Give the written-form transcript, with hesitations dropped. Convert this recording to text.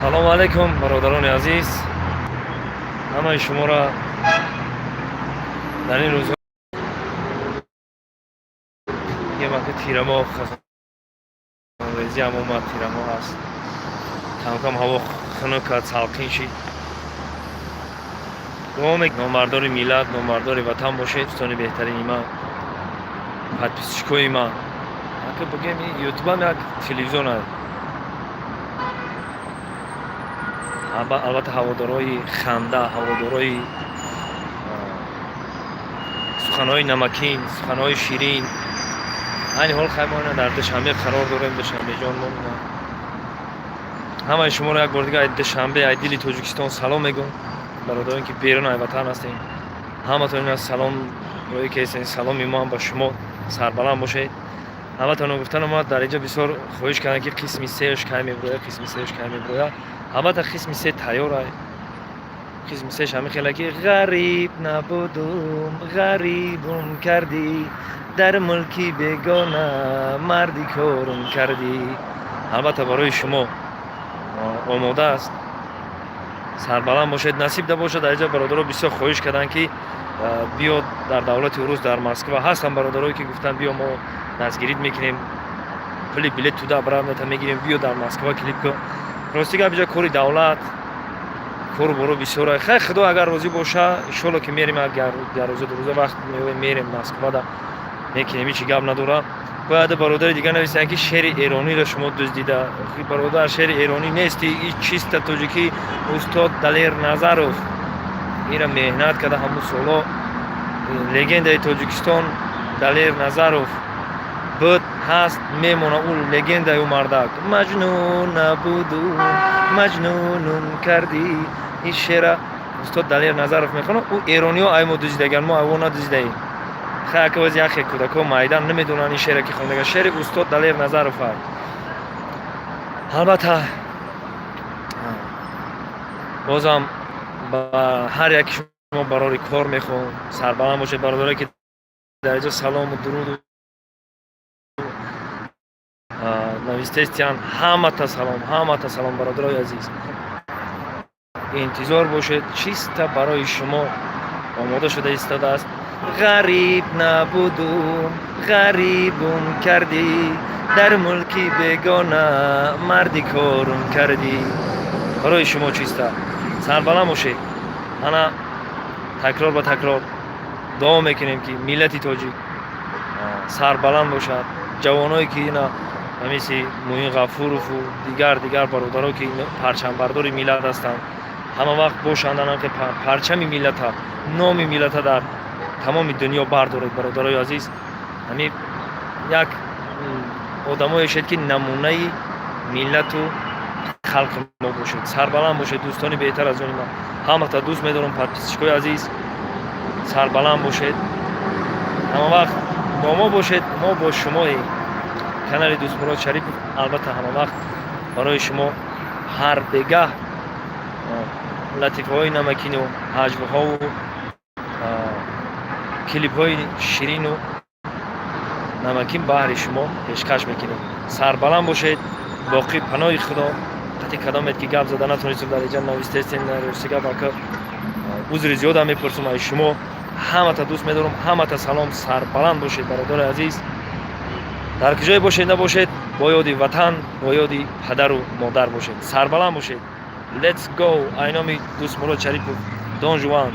Салому алайкум, бародарони азиз, ҳамаи шуморо дар ин рӯзҳо ки тирамоҳ, хазонрезиам омад, тирамоҳ аст, камкам ҳаво хунук кард, салқин шид. Дуо номбардори миллат, номбардори ватан бошед. Дӯстони беҳтарини ман, подписчикои ман, ака бигем, ютубам як телевизион аст. Албатта, ҳаводорои ханда, ҳаводорои суханҳои намакин, суханҳои ширин. Айни ҳол хай мо ина дар Душанбе қарор дорем. Душанбеҷон, мо ина ҳамаи шуморо як бор дига ай Душанбе, ай дили Тоҷикистон салом мегӯм. Бародарон, ки берун ай ватан ҳастем, ҳаматон ина салом рӯи кесен, саломи мо ҳам ба шумо. Сарбаланд бошед ҳаматон. Гуфтан омад, дар инҷо бисёр хоҳиш карданд, ки қисми сеюш кай мебирояд, қисми сеюш кай мебирояд. Албатта, қисми се тайёр ай. Қисми сеш ҳамин хела ки: ғариб набудум, ғарибум кардӣ, дар мулки бегона марди корум кардӣ. Албатта, барои шумо омода аст. Сарбаланд бошед. Насиб да бошад. Дар инҷо бародаро бисёр хоҳиш карданд, ки биё дар давлати урус, дар Москва ҳастанд бародарое, ки гуфтанд: биё, мо дастгирит мекунем, пули билет туда обратно мегирем, биё дар Москва клип кун. Рости гап, иҷа кори давлат, кору боро бисёр. Хай, Худо агар розӣ боша, иншолло, ки мерем, агар рӯза дурӯза вақт меоем, мерем Москвада, мекунем, ҳечи гап надора. Бояд бародари дигар нависанд, ки шеъри эрониро шумо дуздида. Бародар, шеъри эронӣ нести, и чисто тоҷикӣ. Устод Далер Назаров ира меҳнат карда ҳамун соло. Легендаи Тоҷикистон Далер Назаров буд, ҳаст, мемона ӯ легендаи ӯ мардак. Маҷнун набудум, маҷнунум кардӣ. Ин шеъра устод Далер Назаров мехонад. Ӯ эрониҳо ай мо дуздидаган, мо аво надуздидаем. Хай, ака, яхе кӯдакҳо майдан намедонанд ин шеъра ки хондага. Шеъри устод Далер Назаров ай. Албатта, бозам ба ҳар яки шумо барори кор мехоҳам. Сарбаланд бошед. Бародаре, ки дар инҷо салому дуруду навистестиян, ҳамата салом, ҳамата салом. Бародарои азиз, интизор бошед, чиста барои шумо омода шуда истодааст. Ғариб набудум, ғарибум кардӣ, дар мулки бегона марди корум кардӣ. Барои шумо чиста. Сарбаланд бошед. Ана такрор ба такрор дуо мекунем, ки миллати тоҷик сарбаланд бошад. Ҷавоное, ки ина мисли Муин Ғафурову дигар бародаро, ки парчамбардори миллат ҳастанд, ҳама вақт бошанд, ки парчами миллата, номи миллата дар тамоми дунё бардоред. Бародарои азиз, ҳамин як одамое шед, ки намунаи миллату халқи мо бошед. Сарбаланд бошед, дӯстони беҳтар аз ҷони ман. Ҳамата дӯст медорам, подписчикои азиз. Сарбаланд бошед, ҳама вақт бо мо бошед, мо бо шумоем. Канали Дӯстмурод Шарипов, албатта, ҳама вақт барои шумо ҳар бегаҳ латифаҳои намакину ҳаҷвҳову клипҳои ширину намакин баҳри шумо пешкаш мекунем. Сарбаланд бошед. Боқӣ паноҳи Худо. Қати кадомед, ки гап зада натонистем, дар иҷа навистестем, рости гап, ака, узри зиёдам мепурсум аз шумо. Ҳамата дӯст медорам, ҳамата салом. Сарбаланд бошед, бародари азиз. Дар куҷое бошед, набошед, бо ёди ватан, бо ёди падару модар бошед. Сарбаланд бошед. Let's go! Айноми Дӯстмурод Шарипов, Дон Жуан.